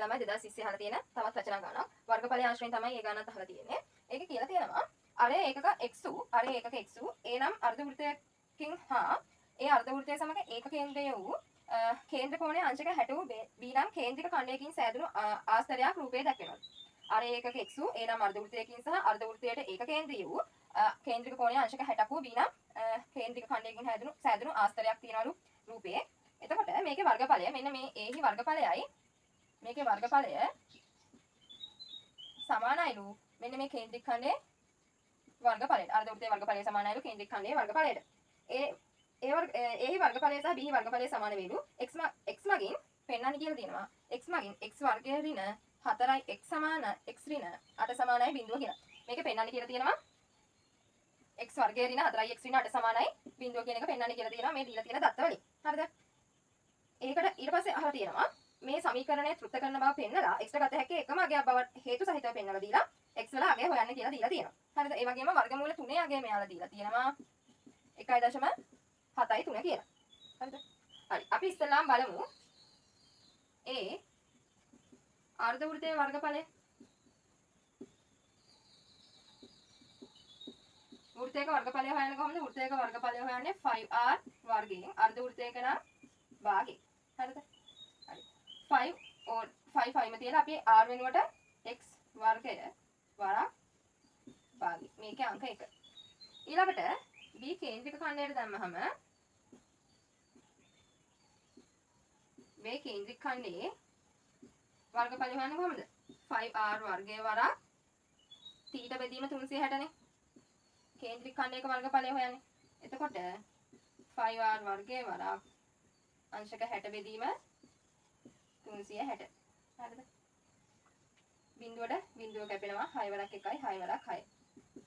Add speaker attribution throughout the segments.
Speaker 1: ළමයි 2020 අහලා තියෙන තවත් රචනා ගානක්. වර්ගඵලය ආශ්‍රයෙන් තමයි මේ ගානත් අහලා තියෙන්නේ. ඒකේ කියලා තියෙනවා අර ඒකක x වූ අර ඒකක x වූ ඒ නම් අර්ධ වෘත්තයකින් හා ඒ අර්ධ වෘත්තය සමග ඒක කේන්ද්‍රය වූ කේන්ද්‍ර කෝණය අංශක 60 වූ B නම් කේන්ද්‍රික ඛණ්ඩයකින් සෑදුණු ආස්තරයක් රූපයේ දැක්වෙනවා. අර ඒකක x වූ ඒ නම් අර්ධ වෘත්තයකින් සහ අර්ධ වෘත්තයට ඒක කේන්ද්‍රීය වූ කේන්ද්‍රික කෝණය අංශක 60ක් වූ B නම් කේන්ද්‍රික ඛණ්ඩයකින් සෑදුණු ආස්තරයක් තියෙනවලු රූපයේ. එතකොට මේකේ වර්ගඵලය මෙන්න මේ ඒහි වර්ගඵලයයි මේකේ වර්ගඵලය සමානයිලු මෙන්න මේ කේන්ද්‍රික ඛණ්ඩයේ වර්ගඵලයට. අර්ධ වෘත්තයේ වර්ගඵලය සමානයිලු කේන්ද්‍රික ඛණ්ඩයේ වර්ගඵලයට. ඒ ඒ වර්ග ඒහි වර්ගඵලය සහ බීහි වර්ගඵලය සමාන වේලු. X මගින් පෙන්වන්න කියලා තියෙනවා. X මගින් x වර්ගය ඍණ 4යි x සමාන x ඍණ 8 සමානයි බිඳුව කියලා. මේක පෙන්වන්න කියලා තියෙනවා. X වර්ගය ඍණ 4යි x ඍණ 8 සමානයි බිඳුව කියන එක පෙන්වන්න කියලා තියෙනවා මේ දීලා තියෙන දත්ත වලින්. හරිද? ඒකට ඊට පස්සේ අහලා තියෙනවා මේ සමීකරණය තෘප්ත කරන බව පෙන්නලා x ට ගත හැකි එකම අගයක් බව හේතු සහිතව පෙන්නලා දීලා x වල අගය හොයන්න කියලා දීලා තියෙනවා. හරිද? ඒ වගේම වර්ගමූල 3 අගය මෙයාලා දීලා තියෙනවා 1.73 කියලා. හරිද? හරි. අපි ඉස්සෙල්ලාම බලමු ඒ අර්ධ වෘත්තයේ වර්ගඵලය. වෘත්තයක වර්ගඵලය හොයන්නේ කොහොමද? වෘත්තයක වර්ගඵලය හොයන්නේ 5r වර්ගයෙන් අර්ධ වෘත්තයක නම් භාගය. හරිද? හරි. 5 ඕ 5 5 ම තියලා අපි r වෙනුවට x වර්ගය වරක් භාගය. මේකේ අංක 1. ඊළඟට b කේන්ද්‍රික ඛණ්ඩයට දැම්මහම මේ කේන්ද්‍රික ඛණ්ඩයේ වර්ගඵලය හොයන්නේ කොහොමද? 5r වර්ගය වරක් තීට බෙදීම 360 නේ. කේන්ද්‍රික ඛණ්ඩයක වර්ගඵලය හොයන්නේ. එතකොට 5r වර්ගය වරක් අංශක 60 බෙදීම 360. හරිද? බිඳුවට බිඳුව කැපෙනවා. 6 වරක් 1යි 6 වරක් 6.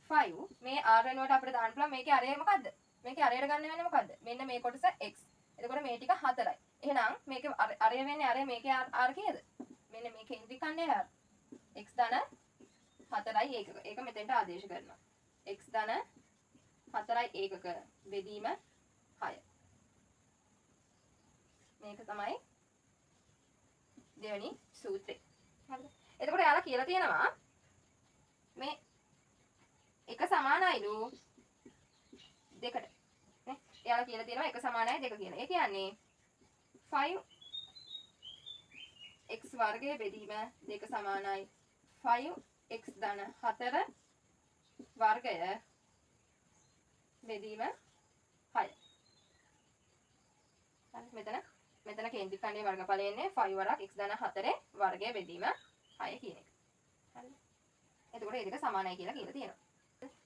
Speaker 1: 5 මේ r වෙනුවට අපිට දාන්න පුළුවන් මේකේ අරය මොකද්ද? මේකේ අරයට ගන්න වෙන්නේ මොකද්ද? මෙන්න මේ කොටස x. එතකොට මේ ටික 4යි. එහෙනම් මේකේ අරය වෙන්නේ අරය මේකේ r කීයද? මෙන්න මේ කේන්ද්‍රික ඛණ්ඩයේ r. x ධන 4යි ඒකක. ඒක මෙතෙන්ට ආදේශ කරනවා. X ධන 4යි ඒකක බෙදීම 6. මේක තමයි දෙවෙනි සූත්‍රය. හරිද? එතකොට එයාලා කියලා තියෙනවා මේ එක සමානයිලු දෙකට. නේ? එයාලා කියලා තියෙනවා එක සමානයි දෙක කියලා. ඒ කියන්නේ 5 x වර්ගය බෙදීම දෙක සමානයි 5 x ධන 4 වර්ගය බෙදීම 6. හරි, මෙතන මෙතන කේන්ද්‍රික ඛණ්ඩයේ වර්ගඵලය එන්නේ 5 වරක් x ධන 4 වර්ගය බෙදීම 6 කියන එක. හරිද? එතකොට මේ දෙක සමානයි කියලා කියලා තියෙනවා.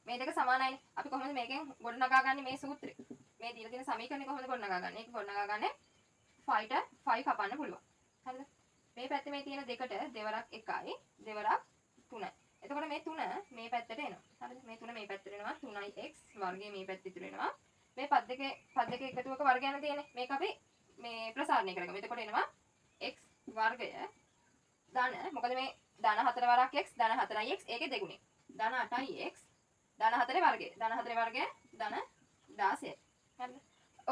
Speaker 1: මේ දෙක සමානයිනේ. අපි කොහොමද මේකෙන් ගොඩනගා ගන්නේ මේ සූත්‍රය? මේ දීලා තියෙන සමීකරණය කොහොමද ගොඩනගා ගන්නේ? ඒක ගොඩනගා ගන්නේ 5ට 5 කපන්න පුළුවන්. හරිද? මේ පැත්තේ මේ තියෙන දෙකට දෙවරක් 1යි දෙවරක් 3යි. එතකොට මේ 3 මේ පැත්තට එනවා. හරිද? මේ 3 මේ පැත්තට එනවා. 3යි x වර්ගය මේ පැත්තට ඉතුරු වෙනවා. මේ පද දෙකේ එකතුවක වර්ගයන තියෙන්නේ. මේක අපි මේ ප්‍රසාරණය කරගමු. එතකොට එනවා x වර්ගය ධන, මොකද මේ ධන 4 වරක් x ධන 4යි x ඒකේ දෙගුණේ. ධන 8යි x ධන 4 වර්ගය. ධන 4 වර්ගය ධන 16යි. හරිද?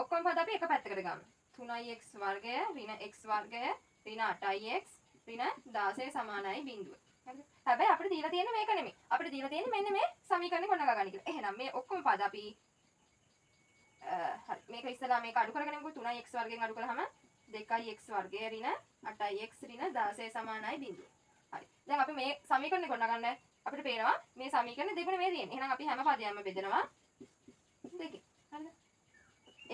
Speaker 1: ඔක්කොම පද අපි එක පැත්තකට ගමු. 3යි x වර්ගය ඍණ x වර්ගය ඍණ 8යි x ඍණ 16 සමානයි බිඳුව. හරිද? හැබැයි අපිට දීලා තියෙන්නේ මේක නෙමෙයි. අපිට දීලා තියෙන්නේ මෙන්න මේ සමීකරණය ගොඩනගා ගන්න කියලා. එහෙනම් මේ ඔක්කොම පද අපි හරි, මේක ඉස්සලා මේක අඩු කරගෙන යමුකෝ. 3යි x වර්ගයෙන් අඩු කළාම 2යි x වර්ගය ඍණ 8යි x ඍණ 16 සමානයි බිඳුව. හරි. දැන් අපි මේ සමීකරණය ගොඩනගන්න අපිට පේනවා මේ සමීකරණ දෙගුණ මේ තියෙන්නේ. එහෙනම් අපි හැම පදයක්ම බෙදනවා දෙකෙන්. හරිද?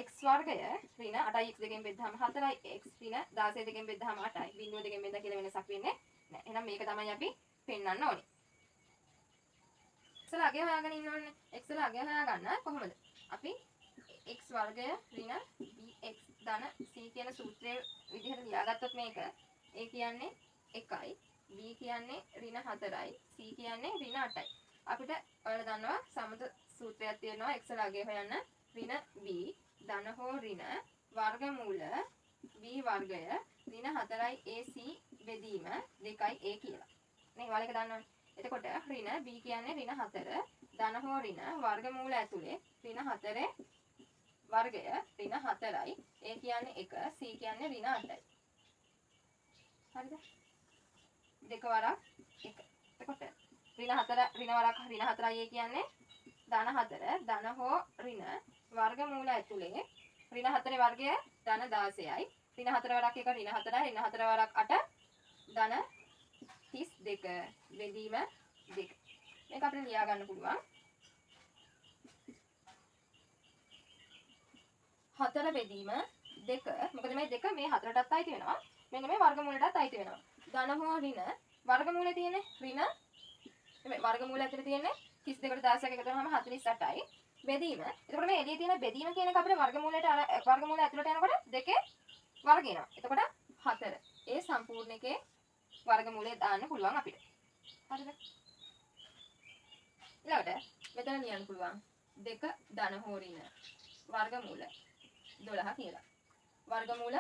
Speaker 1: X වර්ගය ඍණ 8යි x දෙකෙන් බෙද්දාම 4යි x ඍණ 16 දෙකෙන් බෙද්දාම 8යි බිඳුව දෙකෙන් බෙද්දා කියලා වෙනසක් වෙන්නේ නැහැ. එහෙනම් මේක තමයි අපි පෙන්වන්න ඕනේ. X වල අගය හොයාගෙන ඉන්න ඕනේ. X වල අගය හොයාගන්න කොහොමද? අපි x වර්ගය ඍණ bx ධන c කියන සූත්‍රයේ විදිහට ලියාගත්තොත් මේක a කියන්නේ 1යි, b කියන්නේ ඍණ 4යි, c කියන්නේ ඍණ 8යි. අපිට ඔයාලා දන්නවා සමත සූත්‍රයක් තියෙනවා x වල අගය හොයන්න. ඍණ b ධන හෝ ඍණ වර්ගමූල b වර්ගය ඍණ 4යි ac බෙදීම 2යි a කියලා. නේ, ඔයාලා ඒක දන්නවනේ. එතකොට ඍණ b කියන්නේ ඍණ 4 ධන හෝ ඍණ වර්ගමූල ඇතුලේ ඍණ 4 වර්ගය ඍණ 4යි, a කියන්නේ 1, c කියන්නේ ඍණ 8යි. හරිද? 2 වරක් 1. එතකොට ඍණ 4 ඍණ වරක් ඍණ 4යි ඒ කියන්නේ ධන 4 ධන හෝ ඍණ වර්ගමූල ඇතුලේ ඍණ 4 වර්ගය ධන 16යි. ඍණ 4 වරක් 1 ඍණ 4යි. ඍණ 4 වරක් 8 ධන 32 බෙදීම 2. මේක අපිට ලියා ගන්න පුළුවන්. 4 බෙදීම 2. මොකද මේ 2 මේ 4ටත් අයිති වෙනවා. මෙන්න මේ වර්ගමූලයටත් අයිති වෙනවා. ධන හෝ ඍණ වර්ගමූලයේ තියෙන ඍණ මේ වර්ගමූල ඇතුලේ තියෙන්නේ 32ට 16ක් එකතු වුනහම 48යි. බෙදීම. එතකොට මේ එළියේ තියෙන බෙදීම කියන එක අපිට වර්ගමූලයට අර වර්ගමූල ඇතුලට යනකොට දෙකේ වර්ග එනවා. එතකොට 4. ඒ සම්පූර්ණ එකේ වර්ගමූලය දාන්න පුළුවන් අපිට. හරිද? ඊළඟට මෙතන ලියන්න පුළුවන් 2 ධන හෝ ඍණ වර්ගමූල 12 කියලා. වර්ගමූල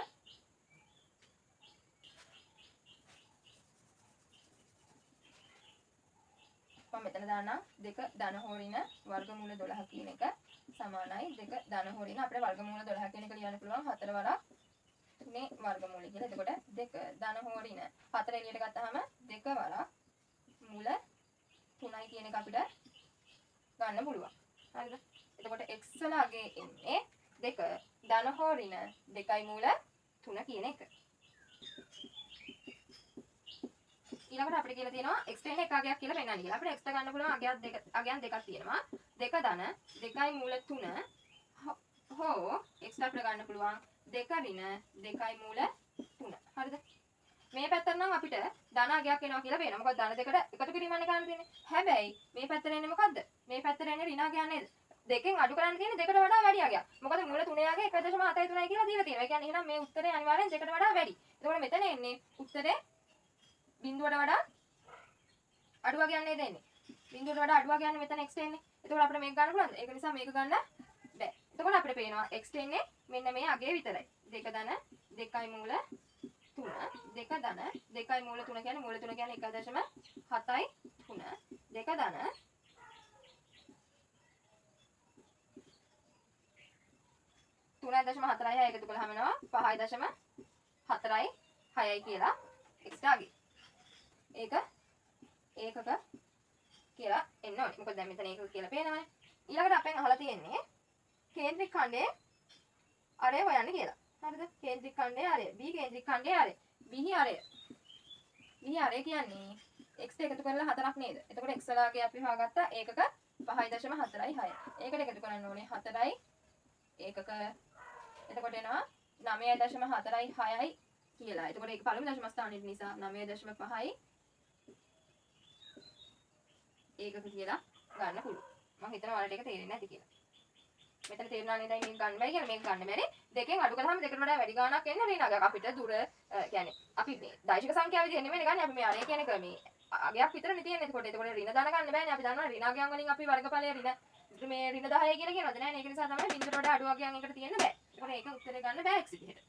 Speaker 1: මම මෙතන දාන්නම් 2 ධන හෝ ඍණ වර්ගමූල 12 කියන එක සමානයි 2 ධන හෝ ඍණ අපිට වර්ගමූල 12 කියන එක ලියන්න පුළුවන් 4 වරක් 3 වර්ගමූලය කියලා. එතකොට 2 ධන හෝ ඍණ 4 එළියට ගත්තාම 2 වරක් මූල 3යි කියන එක අපිට ගන්න පුළුවන්. හරිද? එතකොට x වල අගය එන්නේ 2 ධන හෝ ඍණ 2යි මූල 3 කියන එක. ඊළඟට අපිට කියලා තියෙනවා x එන්නේ එක අගයක් කියලා පෙන්නන්න කියලා. අපිට x ගන්න පුළුවන් අගයක් දෙක අගයන් දෙකක් තියෙනවා. 2 ධන 2යි මූල 3 හෝ x අපිට ගන්න පුළුවන් 2 ඍණ 2යි මූල 3. හරිද? මේ පැත්තට නම් අපිට ධන අගයක් එනවා කියලා පේනවා. මොකද ධන දෙකට එකතු කිරීමන්නේ කරන්න තියෙන්නේ. හැබැයි මේ පැත්තට එන්නේ මොකද්ද? මේ පැත්තට එන්නේ ඍණ අගයක් නේද? දෙකෙන් අඩු කරන්න තියෙන්නේ දෙකට වඩා වැඩි අගයක්. මොකද මූල තුනේ අගය 1.73යි කියලා දීලා තියෙනවා. ඒ කියන්නේ එහෙනම් මේ උත්තරේ අනිවාර්යෙන් දෙකට වඩා වැඩි. එතකොට මෙතන එන්නේ උත්තරේ බිංදුවට වඩා අඩු අගයක් නේද එන්නේ? බිංදුවට වඩා අඩු අගයක් මෙතන x එන්නේ. එතකොට අපිට මේක ගන්න පුළුවන්ද? ඒක නිසා මේක ගන්න බෑ. එතකොට අපිට පේනවා x එන්නේ මෙන්න මේ අගය විතරයි. 2 ධන 2යි මූල 3 2 ධන 2යි මූල 3 කියන්නේ මූල 3 කියන්නේ 1.73 2 ධන 3.46 එකතු කළාම එනවා 5.46යි කියලා x අගය. ඒක ඒකක කියලා එන්න ඕනේ. මොකද දැන් මෙතන ඒකක කියලා පේනවනේ. ඊළඟට අපෙන් අහලා තියෙන්නේ කේන්ද්‍රික ඛණ්ඩයේ අරය හොයන්න කියලා. හරිද? කේන්ද්‍රික ඛණ්ඩයේ අරය. B කේන්ද්‍රික ඛණ්ඩයේ අරය. B හි අරය. B හි අරය කියන්නේ x එකතු කරලා 4ක් නේද? එතකොට x වල අපි හොයාගත්තා ඒකක 5.46. ඒකට එකතු කරන්න ඕනේ 4යි ඒකක. එතකොට එනවා 9.46යි කියලා. එතකොට ඒක පළමු දශම ස්ථානෙට නිසා 9.5යි ඒකක කියලා ගන්න පුළුවන්. මං හිතනවා ඔයාලට ඒක තේරෙන්නේ නැති කියලා. මෙතන තේරුණා නේද මේක ගන්න බැරි කියලා. මේක ගන්න බැරි. දෙකෙන් අඩු කළාම දෙකට වඩා වැඩි ගාණක් එන්න ඍණ අගයක්. අපිට දුර කියන්නේ අපි මේ දෛශික සංඛ්‍යාව විදිහට නෙමෙයි ගන්නේ. අපි මේ අරය කියන එක මේ අගයක් විතරනේ තියෙන්නේ. එතකොට ඍණ ධන ගන්න බෑනේ. අපි දන්නවා ඍණ අගයන් වලින් අපි වර්ගඵලය ඍණ මේ ඍණ 10 කියලා කියනවද නෑනේ. ඒක නිසා තමයි බිංදුවට වඩා අඩු අගයන් එකට තියෙන්න බෑ. එතකොට ඒක උත්තරේ ගන්න බෑ x විදිහට.